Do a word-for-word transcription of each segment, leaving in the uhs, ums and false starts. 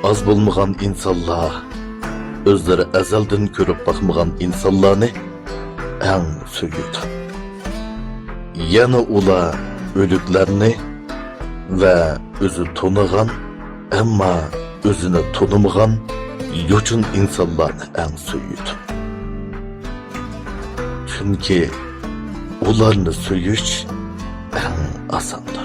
ئاز بولمىغان ئىنسانلار ئۆزلىرى ئەزەلدىن كۆرۈپ باقمىغان ئىنسانلارنى ئەڭ سۆيىدۇ. يەنە ئۇلار ئۆلۈكلەرنى ۋە ئۆزى تونۇغان، ئەمما ئۆزىنى تونۇمىغان يوچۇن ئىنسانلارنى ئەڭ سۆيىدۇ. چۈنكى ئۇلارنى سۆيۈش ئەڭ ئاساندۇر.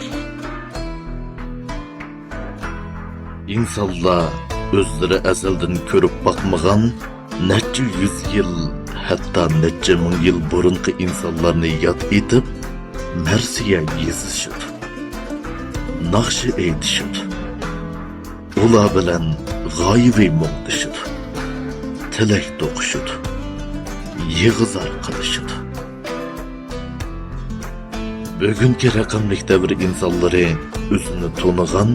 ئىنسانلار ئۆزلىرى ئەزەلدىن كۆرۈپ باقمىغان نەچچە يۈز يىل، ھەتتا نەچچە مىڭ يىل بۇرۇنقى ئىنسانلارنى ياد ئېتىپ، مەرسىيە يېزىشىدۇ، ناخشا ئېيتىشىدۇ، ئۇلار بىلەن غايىۋى مۇڭدىشىدۇ، تىلەك توقۇشىدۇ، يىغا-زار قىلىشىدۇ. بۈگۈنكى رەقەملىك دەۋر ئىنسانلىرى ئۆزىنى تونۇغان،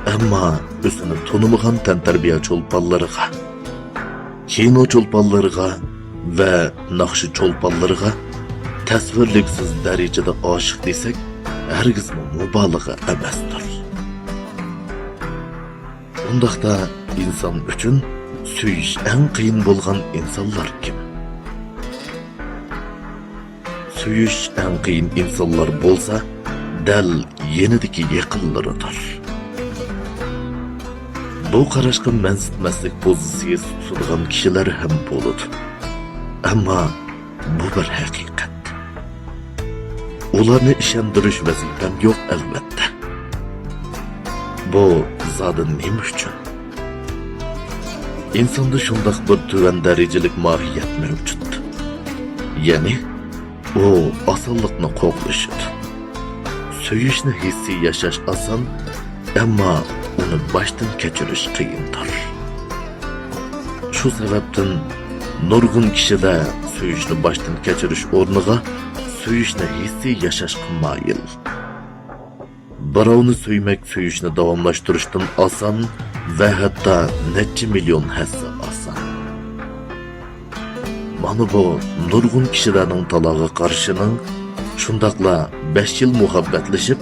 ئەمما ئۆزىنى تونۇمىغان تەنتەربىيە چولپانلىرىغا، كىنو چولپانلىرىغا ۋە ناخشا چولپانلىرىغا تەسۋىرلىگۈسىز دەرىجىدە ئاشىق دېسەك، ھەرگىزمۇ مۇبالىغە ئەمەستۇر. ئۇنداقتا ئىنسان ئۈچۈن سۆيۈش ئەڭ قىيىن بولغان ئىنسانلار كىم؟ سۆيۈش ئەڭ قىيىن ئىنسانلار بولسا، دەل يېنىدىكى يېقىنلىرىدۇر. بۇ قاراشقا مەنسىتمەسلىك پوزىتسىيىسى تۇتىدىغان كىشىلەر ھەم بولىدۇ. ئەمما بۇ بىر ھەقىقەت. ئۇلارنى ئىشەندۈرۈش ۋەزىپەم يوق، ئەلۋەتتە. بۇ زادى نېمە ئۈچۈن؟ ئىنساندا شۇنداق بىر تۆۋەن دەرىجىلىك ماھىيەت مەۋجۇت. يەنى، ئۇ ئاسانلىقنى قوغلىشىدۇ. سۆيۈشنى ھېسسىي ياشاش ئاسان، ئەمما ئۇنى باشتىن كەچۈرۈش قىيىندۇر. شۇ سەۋەبتىن نۇرغۇن كىشىلەر سۆيۈشنى باشتىن كەچۈرۈش ئورنىغا سۆيۈشنى ھېسسىي ياشاشقا مايىل. بىراۋنى سۆيمەك سۆيۈشنى داۋاملاشتۇرۇشتىن ئاسان ۋە ھەتتا نەچچە مىليون ھەسسە ئاسان. مانا بۇ نۇرغۇن كىشىلەرنىڭ تالاغا قارىشىنىڭ، شۇنداقلا بەش يىل مۇھەببەتلىشىپ،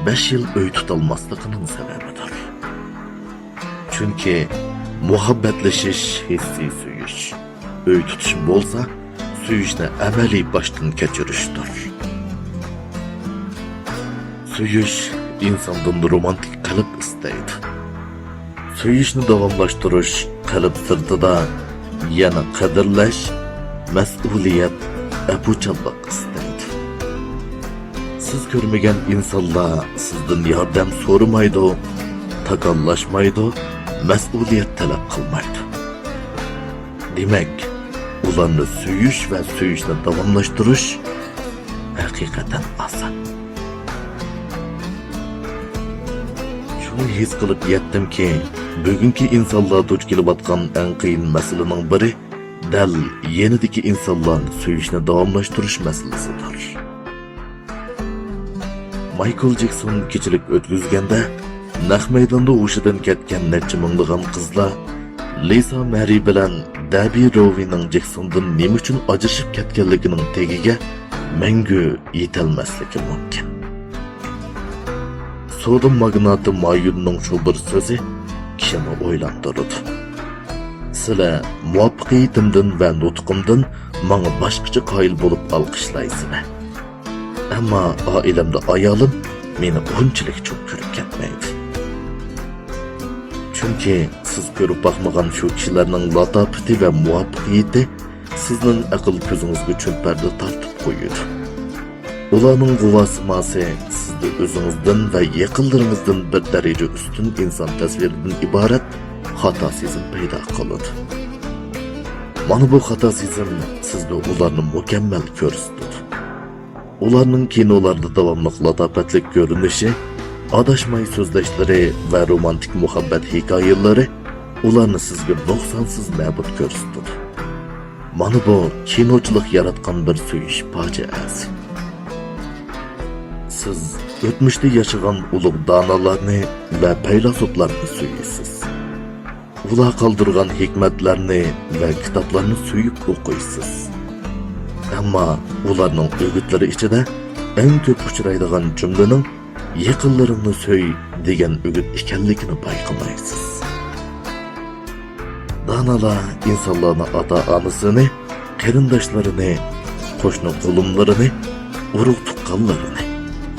بەش يىل ئۆي تۇتالماسلىقىنىڭ سەۋەبىدۇر. چۈنكى مۇھەببەتلىشىش ھېسسىي سۆيۈش، ئۆي تۇتۇش بولسا سۆيۈشنى ئەمەلىي باشتىن كەچۈرۈشتۇر. سۆيۈش ئىنساندىن رومانتىك قەلب ئىستەيدۇ. سۆيۈشنى داۋاملاشتۇرۇش قەلب سىرتىدا يەنە قەدىرلەش، مەسئۇلىيەت، ئەپۇچانلىق ئىستەيدۇ. سىز كۆرمىگەن ئىنسانلار سىزدىن ياردەم سورىمايدۇ، تاكاللاشمايدۇ، مەسئۇلىيەت تەلەپ قىلمايدۇ. دېمەك، ئۇلارنى سۆيۈش ۋە سۆيۈشنى داۋاملاشتۇرۇش ھەقىقەتەن ئاسان. شۇنى ھېس قىلىپ يەتتىمكى، بۈگۈنكى ئىنسانلار دۇچ كېلىۋاتقان ئەڭ قىيىن مەسىلىنىڭ بىرى دەل يېنىدىكى ئىنسانلارنى سۆيۈشنى داۋاملاشتۇرۇش مەسىلىسىدۇر. مايكل جېكسون كېچىلىك ئۆتكۈزگەندە، نەق مەيداندا ھوشىدىن كەتكەن نەچچە مىڭلىغان قىزلار لىسا مەرى بىلەن دەبى روۋىنىڭ جېكسوندىن نېمە ئۈچۈن ئاجرىشىپ كەتكەنلىكىنىڭ تېگىگە مەڭگۈ يېتەلمەسلىكى مۇمكىن. سودا ماگناتى مايوننىڭ شۇ بىر سۆزى كىشىنى ئويلاندۇرىدۇ. سىلەر مۇۋەپپەقىيىتىمدىن ۋە نۇتقۇمدىن ماڭا باشقىچە قايىل بولۇپ ئالقىشلايسىلەر. ئەمما ئائىلەمدە ئايالىم مېنى ئۇنچىلىك چوڭ كۆرۈپ كەتمەيدۇ. چۈنكى سىز كۆرۈپ باقمىغان شۇ كىشىلەرنىڭ لاتاپىتى ۋە مۇۋەپپەقىيىتى سىزنىڭ ئەقىل كۆزىڭىزگە چۆپپەردە تارتىپ قويىدۇ. ئۇلارنىڭ غۇۋا سىماسى سىزدە ئۆزىڭىزدىن ۋە يېقىنلىرىڭىزدىن بىر دەرىجە ئۈستۈن ئىنسان تەسۋىرىدىن ئىبارەت خاتا سېزىم پەيدا قىلىدۇ. مانا بۇ خاتا سېزىم سىزدە ئۇلارنى مۇكەممەل كۆرسىتىدۇ. ئۇلارنىڭ كىنولاردا داۋاملىق لاتاپەتلىك كۆرۈنۈشى، ئاداشماي سۆزلەشلىرى ۋە رومانتىك مۇھەببەت ھېكايىلىرى ئۇلارنى سىزگە نۇقسانسىز مەبۇد كۆرسىتىدۇ. مانا بۇ كىنوچىلىق ياراتقان بىر سۆيۈش پاجىئەسى. سىز ئۆتمۈشتە ياشىغان ئۇلۇغ دانالارنى ۋە پەيلاسوپلارنى سۆيىسىز. ئۇلار قالدۇرغان ھېكمەتلەرنى ۋە كىتابلارنى سۆيۈپ ئوقۇيسىز. ئەمما ئۇلارنىڭ ئۆگۈتلىرى ئىچىدە ئەڭ كۆپ ئۇچرايدىغان جۈملىنىڭ «يېقىنلىرىڭنى سۆي» دېگەن ئۆگۈت ئىكەنلىكىنى بايقىمايسىز. ئانىلار ئىنسانلارنى ئاتا-ئانىسىنى، قېرىنداشلىرىنى، قوشنا-قولۇملىرىنى، ئۇرۇق-تۇغقانلىرىنى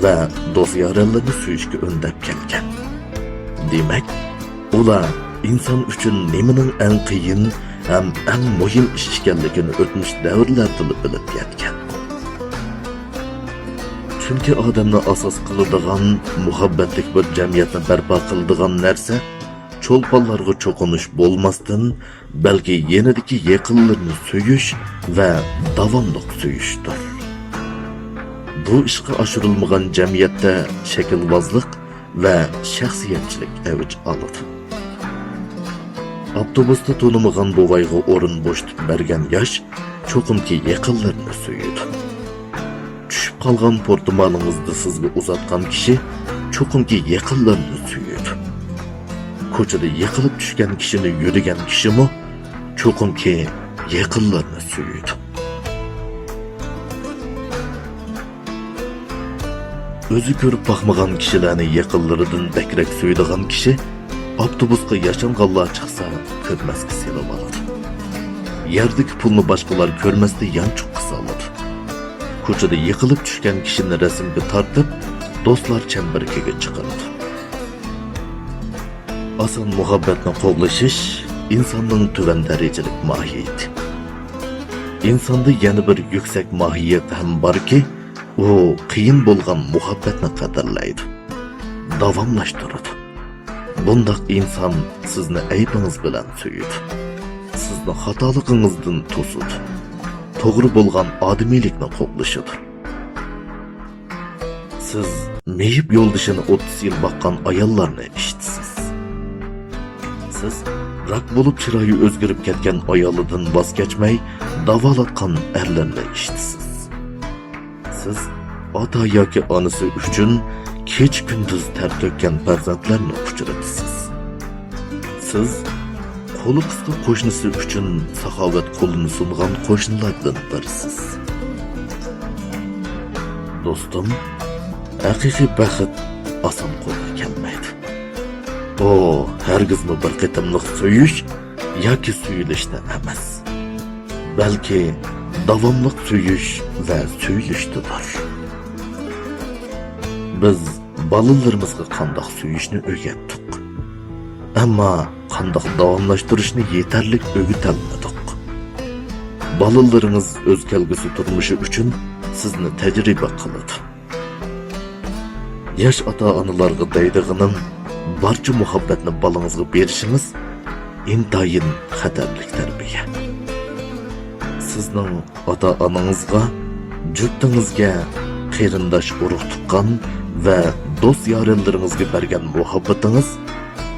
ۋە دوست-يارەنلىرىنى سۆيۈشكە ئۈندەپ كەلگەن. دېمەك، ئۇلار ئىنسان ئۈچۈن نېمىنىڭ ئەڭ قىيىن ھەم ئەڭ مۇھىم ئىش ئىكەنلىكىنى ئۆتمۈش دەۋرلەردىلا بىلىپ يەتكەن. چۈنكى ئادەمنى ئاساس قىلىدىغان، مۇھەببەتلىك بىر جەمئىيەتنى بەرپا قىلىدىغان نەرسە چولپانلارغا چوقۇنۇش بولماستىن، بەلكى يېنىدىكى يېقىنلىرىنى سۆيۈش ۋە داۋاملىق سۆيۈشتۇر. بۇ ئىشقا ئاشۇرۇلمىغان جەمئىيەتتە شەكىلۋازلىق ۋە شەخسىيەتچىلىك ئەۋج ئالىدۇ. ئاپتوبۇستا تونۇمىغان بوۋايغا ئورۇن بوشىتىپ بەرگەن ياش چوقۇمكى يېقىنلىرىنى سۆيىدۇ. چۈشۈپ قالغان پورتمالىڭىزنى سىزگە ئۇزاتقان كىشى چوقۇمكى يېقىنلىرىنى سۆيىدۇ. كوچىدا يىقىلىپ چۈشكەن كىشىنى يۆلىگەن كىشىمۇ چوقۇمكى يېقىنلىرىنى سۆيىدۇ. ئۆزى كۆرۈپ باقمىغان كىشىلەرنى يېقىنلىرىدىن بەكرەك سۆيىدىغان كىشى ئاپتوبۇسقا ياشانغانلار چىقسا كۆرمەسكە سېلىۋالىدۇ. يەردىكى پۇلنى باشقىلار كۆرمەستىن يانچۇققا سالىدۇ. كوچىدا يىقىلىپ چۈشكەن كىشىنى رەسىمگە تارتىپ، دوستلار چەمبىرىكىگە چىقىرىدۇ. ئاسان مۇھەببەتنى قوغلىشىش ئىنساننىڭ تۆۋەن دەرىجىلىك ماھىيىتى. ئىنساندا يەنە بىر يۈكسەك ماھىيەت ھەم باركى، ئۇ قىيىن بولغان مۇھەببەتنى قەدىرلەيدۇ، داۋاملاشتۇرىدۇ. بۇنداق ئىنسان سىزنى ئەيىبىڭىز بىلەن سۆيىدۇ، سىزنى خاتالىقىڭىزدىن توسىدۇ، توغرا بولغان ئادىمىيلىكنى قوغلىشىدۇ. سىز مېيىپ يولدىشىنى ئوتتۇز يىل باققان ئاياللارنى ئىشتىسىز. سىز راك بولۇپ چىرايى ئۆزگىرىپ كەتكەن ئايالىدىن ۋاز كەچمەي داۋالاتقان ئەرلەرنى ئىشتىسىز. سىز ئاتا ياكى ئانىسى ئۈچۈن كېچە-كۈندۈز تەر تۆككەن پەرزەنتلەرنى ئۇچرىتىسىز. سىز قولى قىسقا قوشنىسى ئۈچۈن ساخاۋەت قولىنى سۇنغان قوشنىلاردىن بىرسىز. دوستۇم، ھەقىقىي بەخت ئاسان قولغا كەلمەيدۇ. ئۇ ھەرگىزمۇ بىر قېتىملىق سۆيۈش ياكى سۆيۈلۈشتە ئەمەس، بەلكى داۋاملىق سۆيۈش ۋە سۆيۈلۈشتىدۇر. بىز بالىلىرىمىزغا قانداق سۆيۈشنى ئۆگەتتۇق، ئەمما قانداق داۋاملاشتۇرۇشنى يېتەرلىك ئۆگىتەلمىدۇق. بالىلىرىڭىز ئۆز كەلگۈسى تۇرمۇشى ئۈچۈن سىزنى تەجرىبە قىلىدۇ. ياش ئاتا-ئانىلارغا دەيدىغىنىم، بارچە مۇھەببەتنى بالىڭىزغا بېرىشىڭىز ئىنتايىن خەتەرلىك تەربىيە. سىزنىڭ ئاتا-ئانىڭىزغا، جۈپتىڭىزگە، قېرىنداش، ئۇرۇق-تۇغقان ۋە دوست-يارەنلىرىڭىزگە بەرگەن مۇھەببىتىڭىز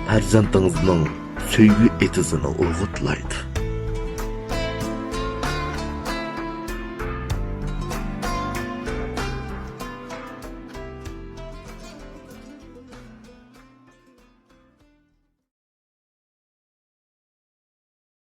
پەرزەنتىڭىزنىڭ سۆيگۈ ئېتىزىنى ئوغۇتلايدۇ.